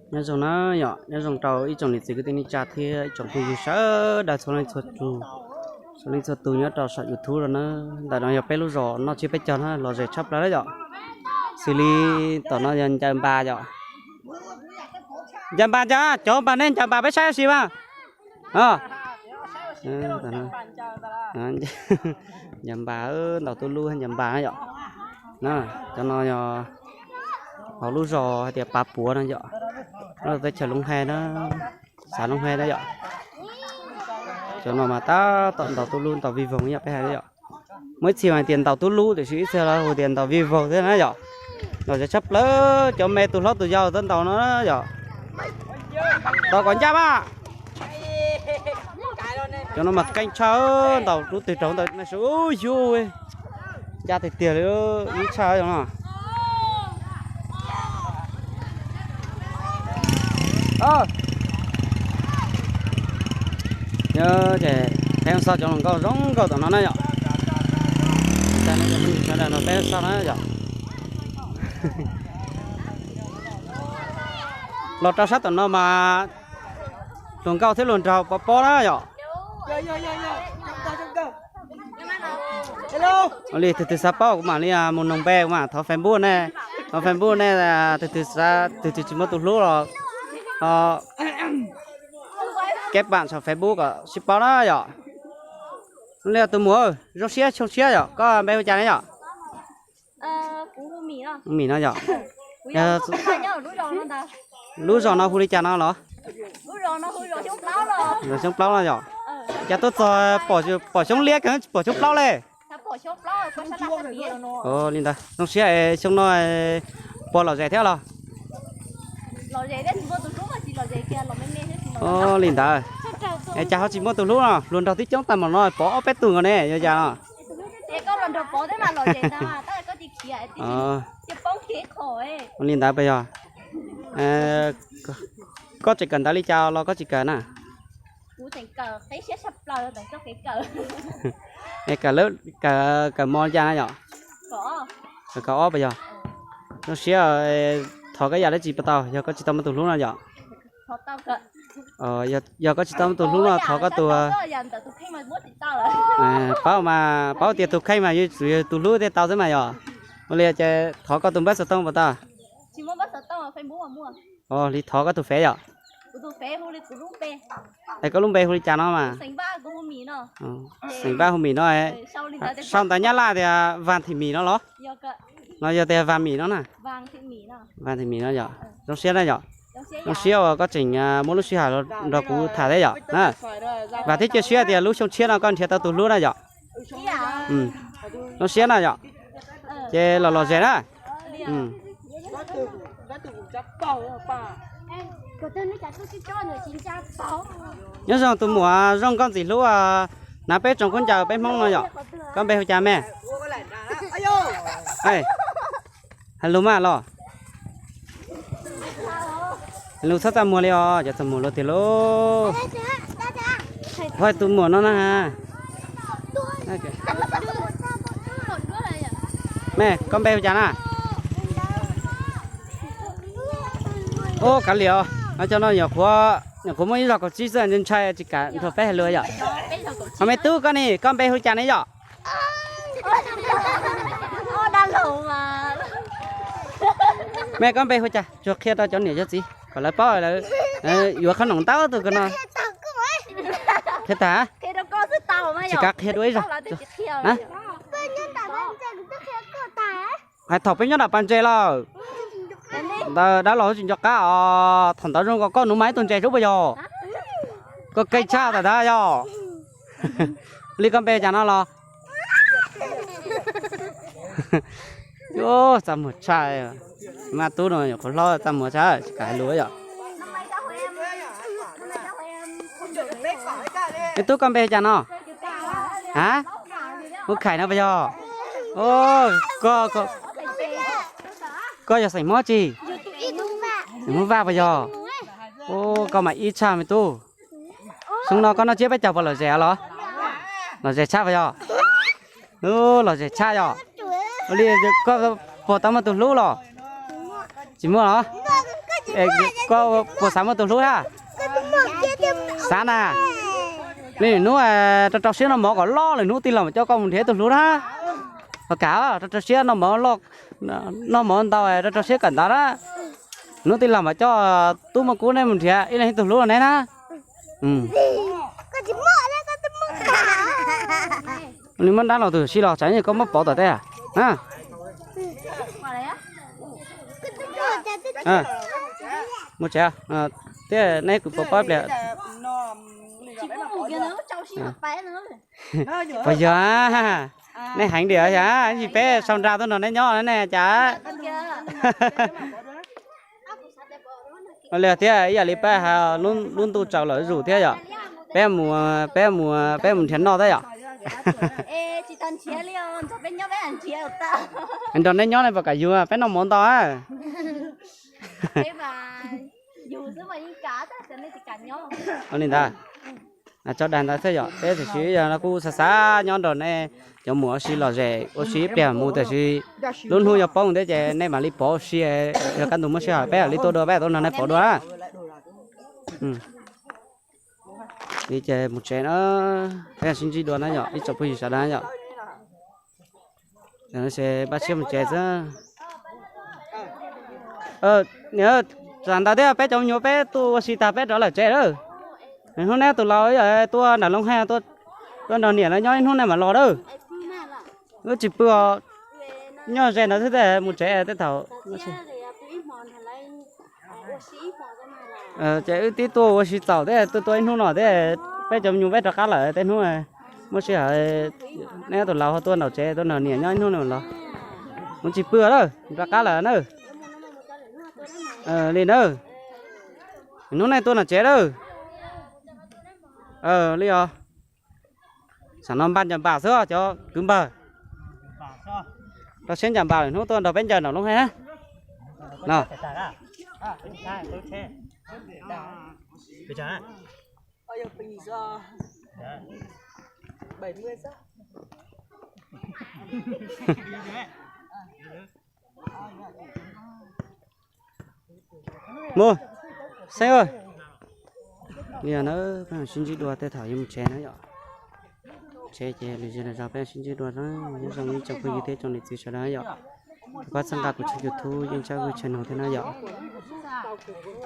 Nyob zoo na yom, nyob zoo rau ib tsoom niam txiv kwv tij neej tsa thiab ib tsoom phooj ywg sawv daws txhua leej txhua tus, txhua leej txhua tus nyob rau saum YouTube no na. Ntawm no yog peb lub zos noj tsiab peb caug na, los zem tshaj plaws na yom. Xws li tom no yog ncaws npas yom. Ncaws npas, ncaws, cov npas nej ncaws npas peb saib ua si mas. Ncaws npas, ntaus tub lub ncaws npas na yom. Cov no yog hauv lub zos hais tias Pav Puav no yom, teb chaws Looj Hais na, xav Looj Hais na yom. Cov no mas tab tom ntaus tub lub ntaus vij voog yom, peb hais yom. Muaj ib txhia mas hais tias ntaus tub lub tiam sis ib txhia los hu tias ntaus vij voog thiab na yom. Ntaus tshaj plaws, cov me tus hlob tus yau tuaj ntaus no na yom. Ntaus kom ncaj mas. Cov no mas keej tshaj, ntaus rub twg raug ntawd na, sub yub, ncaj tiag tiag li, ib tshaj no. Peb xauj cov hluas nkauj zoo nkauj tom no na yom. Sawv daws no peb xauj na yom. Los rau sab tom no mas hluas nkauj thiab hluas nraug pov pob na yom. Ua li tus twg xav paub kuv mam li mus noog npe, kuv mam thov Facebook nej, thov Facebook nej, tus twg xav, tus twg tsis muaj tus hlub los, o, keb pam saum Facebook kom sib paub na yom. Ua li tus muam, zoo siab xyoo tshiab yom, koj npe hu cas ne yom? Mim no yom. Lub zos no hu li cas no los? Zos Xyoob Plaub no yom. Cas tuaj txog pom xyoob liab kawg tsis pom xyoob plaub li. Li ntawd zoo siab xyoo no puas lom zem thiab los? Li ntawd. Es cas ho tsis muaj tus hlub no, hluas nraug twb coob tag npaum no pov ob peb tug nkaus ne, yog cas no? Li ntawd puas yog? Koj tseem kawm ntawv li cas los koj tsis kawm na? Kawm, kawm mos li cas na yom? Kawm kaum ob puas yog? Zoo siab, thov koj yam dab tsi puas tau yog koj tsis tau muaj tus hlub no yom? Yog koj tsis tau muaj tus hlub no thov koj tus, paub mas, paub tias tus kheej mas yuav tsum yog tus hlub thiaj tau xwb mas yom. Ua li ces thov koj tus npawb xov tooj puas tau? Li thov koj tus fev yom. Es koj lub npe hu li cas no mas? Xeem Vaj Hu Mim no. Sau ntawv Nyab Laj tias Vas Thim Mim no los? No yog tias Vas Mim no na. Vas Thim Mim no yom. Zoo siab na yom. Zoo siab uas koj tseem muaj lub sij hawm nrog kuv tham thiab yom. Vam thiab cia siab tias lub xyoo tshiab no koj nrhiav tau tus hlub na yom. Zoo siab na yom. Ces los lom zem na. Nyob zoo tus muam zoo nkauj ntxim hlub, hnav peb tsoom khaub ncaws peb Hmoob no yom. Koj npe hu cas me? Hais lus mas los. Hais lus txhob txaj muag li os, cov txaj muag luaj tiag lauj. Hais tus muam no na. Me, koj npe hu cas na? Ub, kav liam os, cov no nyuam qhuav muaj ib zaug kaum tsib xwb, ntshai tsis kam nrog peb hais lus yom. Ho me tub koj ne, koj npe hu li cas ne yom? Me, koj npe hu cas? Tsuas qhia rau cov niam cov txiv kom lawv paub lawv yuav qhob noom ntau tus ko no. Qhia tag, tsis kav qhia dua ib zaug. Hais thaum peb nyob nram pas ntses lawm, ntawd dab laug tsis nco qab os, thaum ntawd zoo nkaus koj nuv mas ib tug ntses sub puas yog? Koj keej tshaj tas dab yog. Li koj npe cas no los? Txaj muag tshaj. Maj tub no nyuam qhuav hlob txaj muag tshaj, tsis kam hais lus yom. Me tub, koj npe cas no? A, Hub Khais no puas yog? Koj yog xeem Hmoob tsi? Xeem Hmoob Vaj puas yog? Koj mas ib tshaj me tub. Xyoo no koj noj tsiab peb caug puas lom zem los? Lom zem tshaj puas yog? Lom zem tshaj yog. Ua li koj puas tau muaj tus hlub los? Tsis muaj los? Koj puas xav muaj tus hlub na? Xav na. Lwm hnub rau rau siab noj mov kom loj lwm hnub tij laug mam coj koj mus nrhiav tus hlub na. Ho kam rau rau siab noj mov, noj mov ntau rau rau siab kawm ntawv na. Hnub tij laug mam coj tub Muaj Kub neb mus nrhiav ib leeg ib tug hlub rau neb na. Nws muab nrab los tus si los tsam koj muab pov tom teb. Mus tsev, thiab neb kuv pov pob pliag. Puas yog? Nej heev diam, ib ntsis peb sau nra tuaj nrog neb nyob ne cas. Li thiab ib yam li peb hais, lub ntuj tsaus lawm zuj zus thiab yom. Peb mus, peb mus, peb mus nrhiav noj thiab yom. Nrog neb nyob ne puas kam yug, peb noj mov ntau. Ua li ntawd, tso dag ntawd thiab yom, peb tam sim no kuj xav xav nyob nrog nej cov muam ua si lom zem ua si ib pliag mus tiam sis lub hnub yuav poob thiab ces nej mam li pov ua si, yog kaj ntug muaj sij hawm peb mam li tuaj dua, peb tuaj nrog nej pov dua. Li ces mus tsev na, peb sib ntsib dua na yom ib tsoom phooj ywg sawv daws yom. Ces pab siab mus tsev xwb. Niam, tam ntawd thiab peb cov me nyuam peb tuaj ua si tag peb rov lawm tsev lawm. Hnub neb tus laus tuaj nram Looj Haj, tuaj nrog niam lawv nyob ib hnub nej mam los lawm. Wb tsis pw os, nyob ze ntawd xwb, mus tsev tej thaum. Ces wb tib tuaj ua si txaus thiab, tuaj tuaj ib hnub no thiab, peb cov me nyuam peb rov qab lawm tej hnub. Muaj sij hawm neb tus laus ho tuaj nraum tsev tuaj nrog niam nyob ib hnub no los. Mus tsis pw lawm, rov qab lawm na. Li na, hnub nej tuaj nraum tsev lawm. Li os. Xam no npaj ncas npam xwb cov kwv npawg. Rau siab ncas npam lwm hnub tuaj nrog peb ncaws nram Looj Haj na. Mus, Xeeb, li no peb sib ntsib dua tej thaum yuav mus tsev na yom. Tsev ces lwm zaus peb sib ntsib dua, nyob zoo ib tsoom phooj ywg thiab tsoom niam txiv sawv daws yom. Thov pab txhawb nqa kuv tshooj YouTube Yeej Tsab Vwj channel thiab na yom.